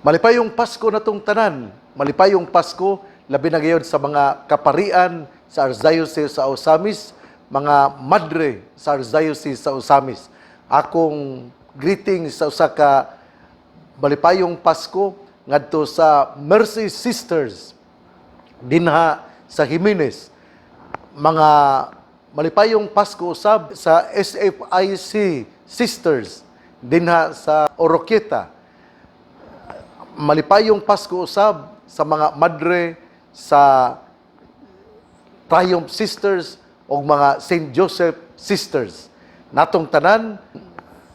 Malipayong Pasko natong tanan. Malipayong Pasko labi na gayud sa mga kaparian sa Archdiocese sa Ozamiz, mga madre sa Archdiocese sa Ozamiz. Akong greetings sa usa ka malipayong Pasko ngadto sa Mercy Sisters dinha sa Jimenez. Mga malipayong Pasko usab sa SFIC Sisters dinha sa Oroquieta. Malipayong Pasko usab sa mga madre sa Triumph Sisters o mga St. Joseph Sisters. Natong tanan,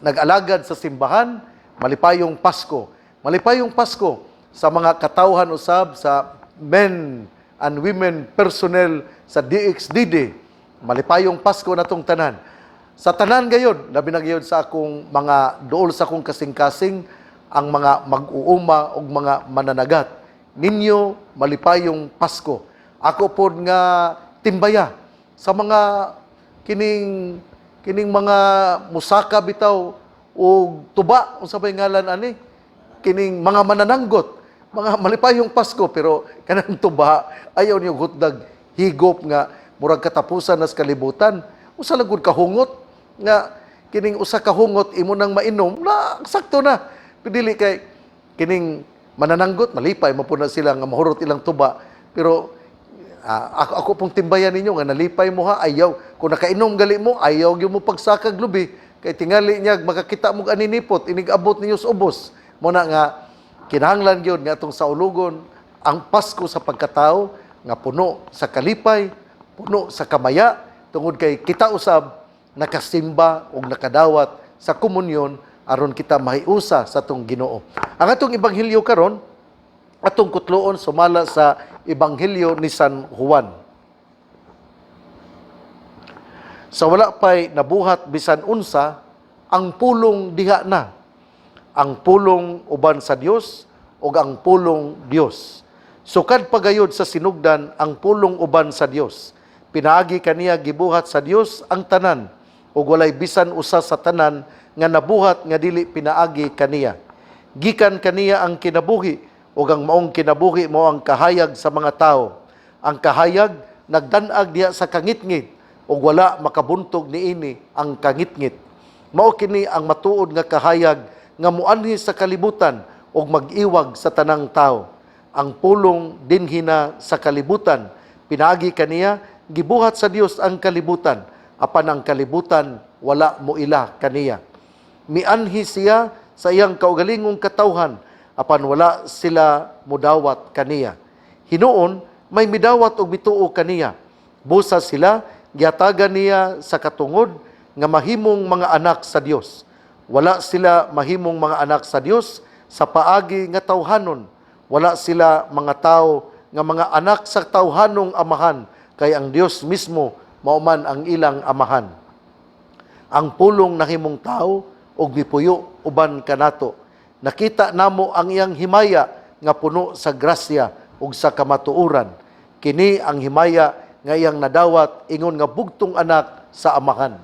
nag-alagad sa simbahan, malipayong Pasko. Malipayong Pasko sa mga katawhan usab sa men and women personnel sa DXDD. Malipayong Pasko natong tanan. Sa tanan gayod, labi na gayod sa akong mga duol sa akong kasing-kasing, ang mga mag-uuma ug mga mananagat. Ninyo malipayong Pasko. Ako pod nga timbaya sa mga kining kining mga musaka bitaw og tuba, unsa bay ngalan ani, kining mga manananggot, mga malipayong Pasko. Pero kanang tuba, ayaw niyo hutdag higop nga murag katapusan nas kalibutan. Usa lang gud ka hungot nga kining usa ka hungot imo nang mainom na, sakto na. Dili kay kining manananggot, malipay man pud na sila nga mahurot ilang tuba. Pero ako pong timbayan ninyo nga nalipay mo ha, ayaw kung nakainom gali mo, ayaw gyud mo pagsakag lubi kay tingali niya makakita mo aninipot inig abot ninyo sa ubos mo na. Nga kinahanglan gyud nga atong saulugon ang Pasko sa pagkatao nga puno sa kalipay, puno sa kamaya, tungod kay kita usab nakasimba ug nakadawat sa komunyon aron kita mahiusa sa atong Ginoo. Ang atong ebanghelyo karon, atong kutloon sumala sa Ebanghelyo ni San Juan. Sa wala pa'y nabuhat bisan unsa, ang Pulong diha na. Ang Pulong uban sa Dios ug ang Pulong Dios. Sukad pagayod sa sinugdan ang Pulong uban sa Dios. Pinaagi kaniya gibuhat sa Dios ang tanan ug walay bisan usa sa tanan nga nabuhat nga dili pinaagi kaniya. Gikan kaniya ang kinabuhi ug ang maong kinabuhi mao ang kahayag sa mga tawo. Ang kahayag nagdan-ag diha sa kangitngit ug wala makabuntog niini ang kangitngit. Mao kini ang matuod nga kahayag nga muanhi sa kalibutan ug mag-iwag sa tanang tawo. Ang Pulong dinhi na sa kalibutan. Pinaagi kaniya gibuhat sa Dios ang kalibutan, apan ang kalibutan wala moila kaniya. Mianhi siya sa iyang kaugalingong katawhan, apan wala sila mudawat kaniya. Hinuon, may midawat og mituo kaniya. Busa sila gihatagan niya sa katungod nga mahimong mga anak sa Dios. Wala sila mahimong mga anak sa Dios sa paagi nga tawhanon. Wala sila mga tao nga mga anak sa tawhanong amahan, kay ang Dios mismo mao man ang ilang amahan. Ang Pulong nahimong tao ug mipuyo uban kanato. Nakita namo ang iyang himaya nga puno sa grasya ug sa kamatuoran. Kini ang himaya nga iyang nadawat ingon nga bugtong anak sa Amahan.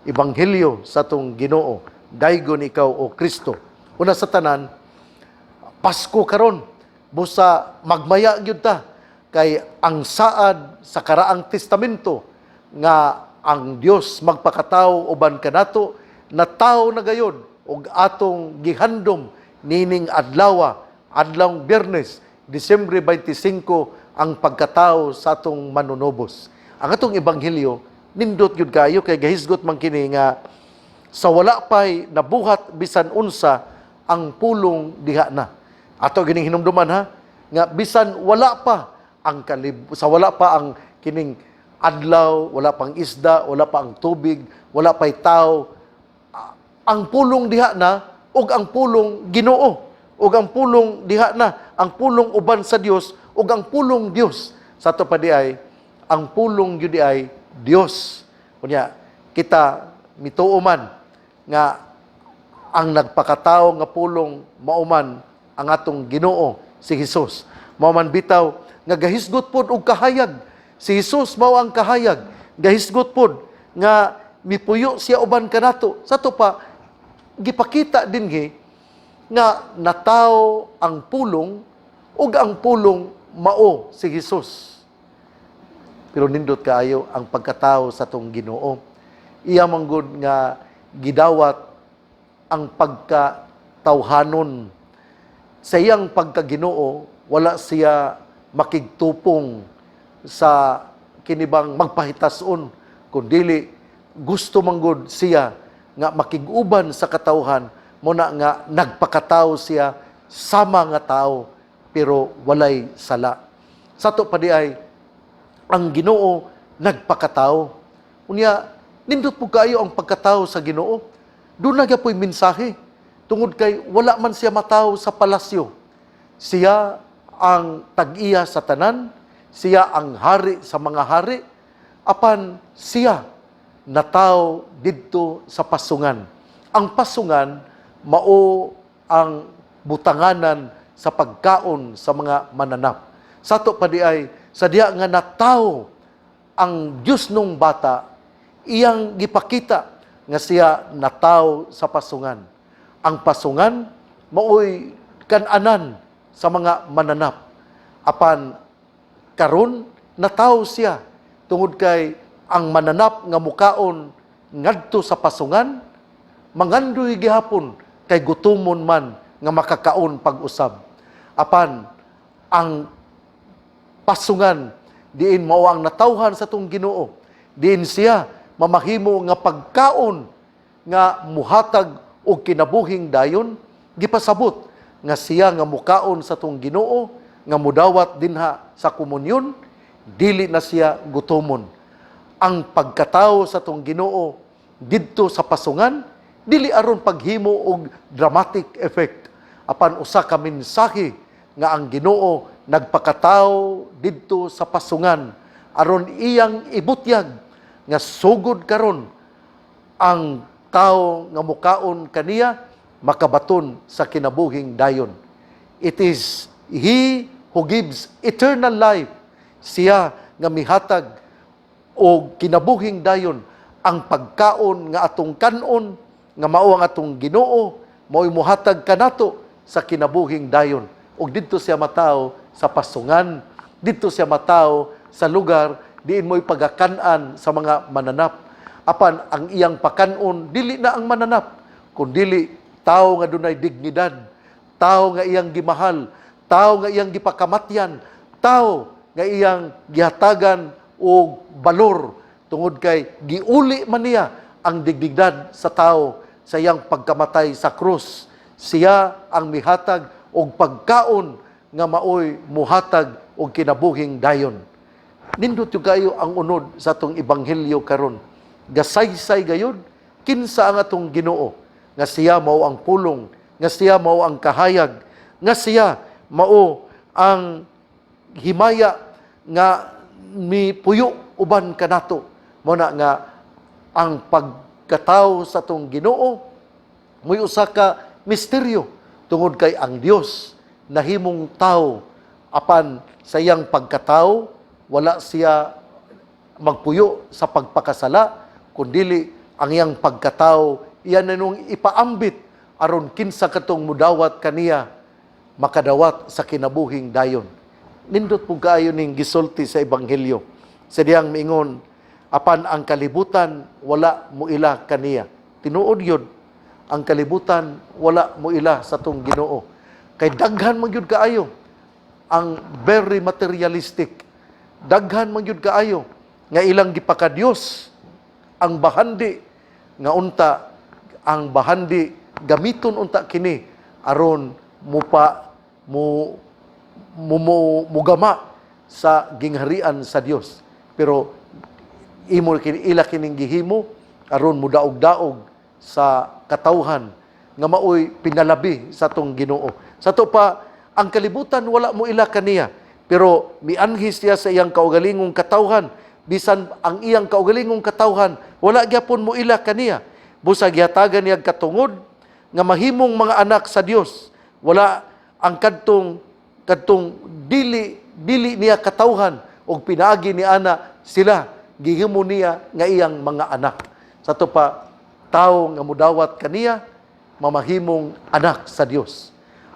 Ebanghelyo sa atong Ginoo. Daygon ikaw, o Kristo. Una sa tanan, Pasko karon. Busa magmaya gyud ta kay ang saad sa Karaang Testamento nga ang Dios magpakatao uban kanato, natawo na gayod ug atong gihandom nining adlawa, adlawng Biyernes, Disyembre 25, ang pagkatao sa atong Manunubos. Ang atong ebanghelyo nindot gyud kayo kay gahisgot man kini nga sa wala pa'y nabuhat bisan unsa, ang Pulong diha na. Ato gining hinumduman ha, nga bisan wala pa ang sa wala pa ang kining adlaw, wala pang isda, wala pa ang tubig, wala pa'y tao, ang Pulong diha na ug ang Pulong Ginoo ug ang Pulong diha na, ang Pulong uban sa Dios ug ang Pulong Dios. Sa ato pa di ay ang Pulong gyud di ay Dios. Unya kita mituo man nga ang nagpakatao nga Pulong mao man ang atong Ginoo si Hesus. Mao man bitaw nga gahisgot pod og kahayag. Si Hesus mao ang kahayag. Gahisgot pod nga mipuyo siya uban kanato. Sa ato pa gipakita dinhi nga natawo ang Pulong ug ang Pulong mao si Hesus. Pero nindot kaayo ang pagkatao sa atong Ginoo. Iya manggod nga gidawat ang pagkatawhanon. Sa iyang pagkaginoo, wala siya makigtupong sa kinibang magpahitason, kundili gusto manggod siya nga makig-uban sa katawhan, mao na nga nagpakatao siya sama nga tao pero walay sala. Sa ato pa diay, ang Ginoo nagpakatao. Unya, nindot po kaayo ang pagkatao sa Ginoo. Duna gyapoy mensahe tungod kay wala man siya matawo sa palasyo. Siya ang tag-iya sa tanan, siya ang hari sa mga hari, apan siya natawo didto sa pasungan. Ang pasungan mao ang butanganan sa pagkaon sa mga mananap. Sa ato pa diay, sa diha nga natawo ang Diyosnong Bata, iyang gipakita nga siya natawo sa pasungan. Ang pasungan maoy kananan sa mga mananap. Apan karon natawo siya tungod kay ang mananap nga mukaon ngadto sa pasungan, mangandoy gihapon kay gutumon man nga makakaon pag-usab. Apan ang pasungan diin mao ang natawhan sa atong Ginoo, diin siya mamahimo nga pagkaon nga muhatag og kinabuhing dayon, gipasabot nga siya nga mukaon sa atong Ginoo, nga mudawat dinha sa komunyon, dili na siya gutomon. Ang pagkatao sa atong Ginoo didto sa pasungan, dili aron paghimo og dramatic effect, apan usa ka mensahe nga ang Ginoo nagpakatao didto sa pasungan aron iyang ibutyag nga sugod karon, ang tao nga mukaon kaniya makabaton sa kinabuhing dayon. It is He who gives eternal life. Siya nga mihatag og kinabuhing dayon. Ang pagkaon nga atong kanon, nga mao ang atong Ginoo, mao'y muhatag kanato sa kinabuhing dayon. Ug didto siya matawo sa pasungan, didto siya matawo sa lugar diin mo'y pagakan-an sa mga mananap. Apan ang iyang pakanon, dili na ang mananap, kundili tao nga dunay dignidad, tao nga iyang gimahal, tao nga iyang gipakamatyan, tao nga iyang gihatagan og balor tungod kay giuli man niya ang dignidad sa tao sa iyang pagkamatay sa krus. Siya ang mihatag og pagkaon nga maoy muhatag og kinabuhing dayon. Nindot gyud kaayo ang unod sa atong ebanghelyo karon. Gasaysay gayud kinsa ang atong Ginoo, nga siya mao ang Pulong, nga siya mao ang kahayag, nga siya mao ang himaya nga mipuyo uban kanato. Mao na nga ang pagkatawo sa atong Ginoo mo'y usa ka misteryo tungod kay ang Dios nahimong tao, apan sa iyang pagkatao wala siya magpuyo sa pagpakasala, kundili ang iyang pagkatao iya na nung ipaambit aron kinsa katong mudawat kaniya makadawat sa kinabuhing dayon. Nindot pud kaayo ning gisulti sa ebanghelyo sa diyang miingon, "Apan ang kalibutan wala moila kaniya." Tinuod yun, ang kalibutan wala moila sa atong Ginoo kay daghan man gyud kaayo ang very materialistic, daghan man gyud kaayo nga ilang gipakadiyos ang bahandi, nga unta ang bahandi gamiton unta kini aron mupa mo mo, mo mugama sa gingharian sa Dios, pero imo kini, ila kining gihimo aron mudaog-daog sa katawhan nga maoy pinalabi sa atong Ginoo. Sa ato pa, ang kalibutan wala mo ila kaniya, pero mianhi siya sa iyang kaugalingong katawhan, bisan ang iyang kaugalingong katawhan wala gyapon mo ila kaniya. Busa gihatagan niya katungod nga mahimong mga anak sa Dios. Wala ang kadtong dili dili niya katawhan, og pinaagi ni ana sila gihimo niya nga iyang mga anak. Sa ato pa, tao nga mudawat kaniya mamahimong anak sa Dios.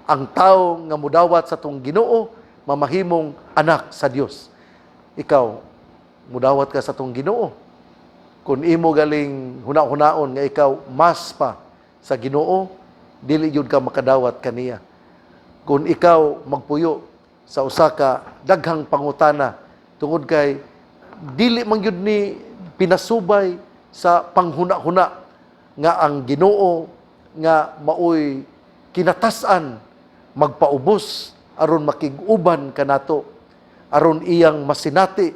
Ang tao nga mudawat sa atong Ginoo, mamahimong anak sa Dios. Ikaw, mudawat ka sa atong Ginoo? Kung imo galing huna-hunaon nga ikaw mas pa sa Ginoo, dili gyud ka makadawat kaniya. Kung ikaw magpuyo sa usa ka daghang pangutana tungod kay dili man gyud ni pinasubay sa panghuna-huna nga ang Ginoo nga maoy kinatas-an magpaubos aron makig-uban kanato, aron iyang masinati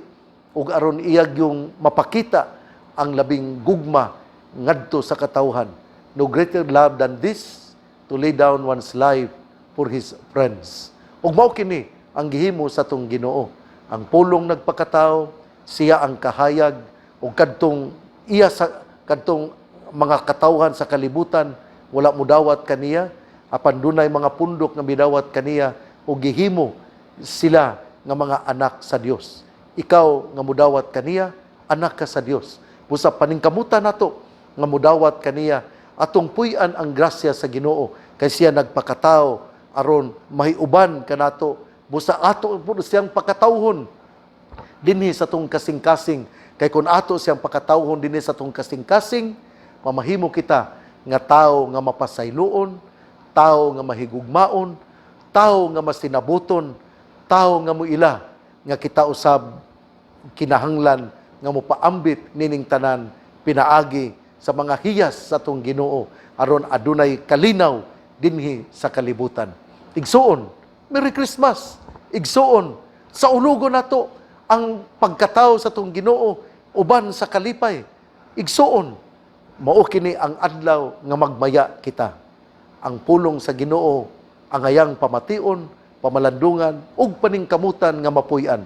ug aron iyang yung mapakita ang labing gugma ngadto sa katawhan. No greater love than this, to lay down one's life for his friends. Ug mao kini ang gihimo sa atong Ginoo. Ang Pulong nagpakatao, siya ang kahayag, ug kadtong iya sa kadtong mga katawhan sa kalibutan wala mudawat kaniya, apan dunay mga pundok nga midawat kaniya ug gihimo sila nga mga anak sa Dios. Ikaw nga mudawat kaniya, anak ka sa Dios. Busa paningkamutan nato nga mudawat kaniya, atong puy-an ang grasya sa Ginoo kay siya nagpakatao aron mahiuban kanato. Busa ato pud siyang pakatawhon dinhi sa atong kasing-kasing, kay kung ato siyang pakatawhon dinhi sa atong kasing-kasing, mamahimo kita nga tao nga mapasayloon, tao nga mahigugmaon, tao nga masinabuton, tao nga muila nga kita usab kinahanglan nga mopaambit nining tanan pinaagi sa mga hiyas sa atong Ginoo aron adunay kalinaw dinhi sa kalibutan. Igsuon, Merry Christmas. Igsuon, saulugon nato ang pagkatao sa atong Ginoo uban sa kalipay. Igsuon, mao kini ang adlaw nga magmaya kita. Ang pulong sa Ginoo angayang pamation, pamalandungan ug paningkamutan nga mapuy-an.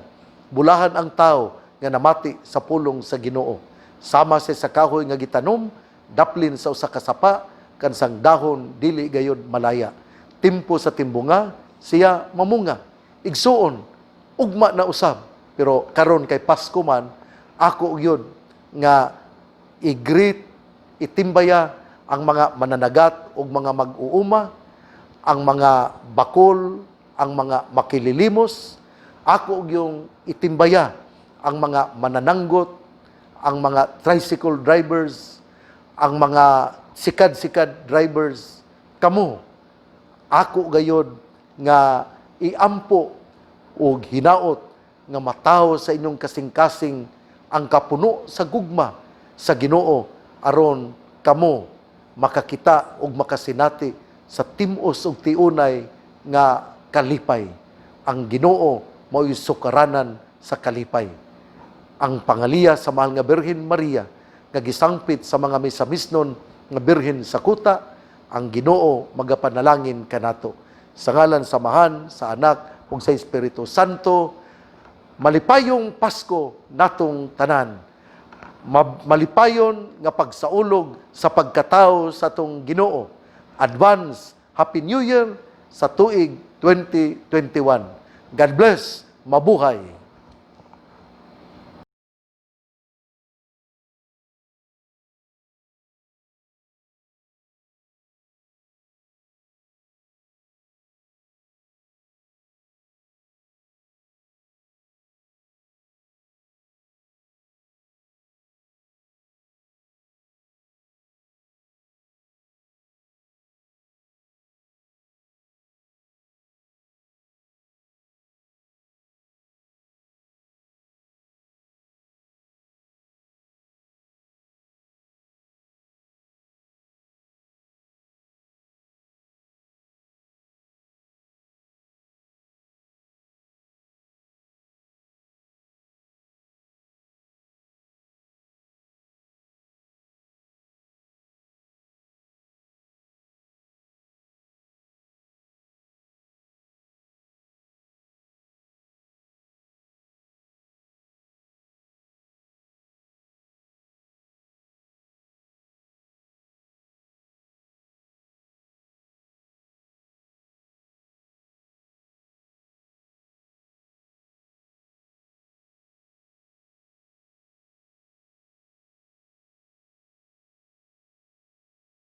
Bulahan ang tao nga namati sa pulong sa Ginoo. Sama siya sa kahoy nga gitanom daplin sa usa ka sapa, kansang dahon dili gayod malaya. Timpo sa timbunga siya mamunga. Igsuon, ugma na usab. Pero karon kay Pasko man, ako gyud nga i-greet, itimbaya ang mga mananagat ug mga mag-uuma, ang mga bakol, ang mga makililimos. Ako yung itimbaya ang mga manananggot, ang mga tricycle drivers, ang mga sikad-sikad drivers. Kamo, ako gayod nga iampo og hinaot nga matawo sa inyong kasing-kasing ang kapuno sa gugma sa Ginoo aron kamo makakita og makasinati sa tim-os ug tiunay nga kalipay. Ang Ginoo mao'y sukaranan sa kalipay. Ang pangaliya sa Mahal nga Birhen Maria nga gisangpit sa mga misamisnon nga birhen sa kuta, ang Ginoo magapanalangin kanato. Sa ngalan sa Amahan, sa Anak ug sa Espiritu Santo, malipayong Pasko natong tanan. Malipayon nga pagsaulog sa pagkatao sa atong Ginoo. Advance Happy New Year sa tuig 2021. God bless, mabuhay.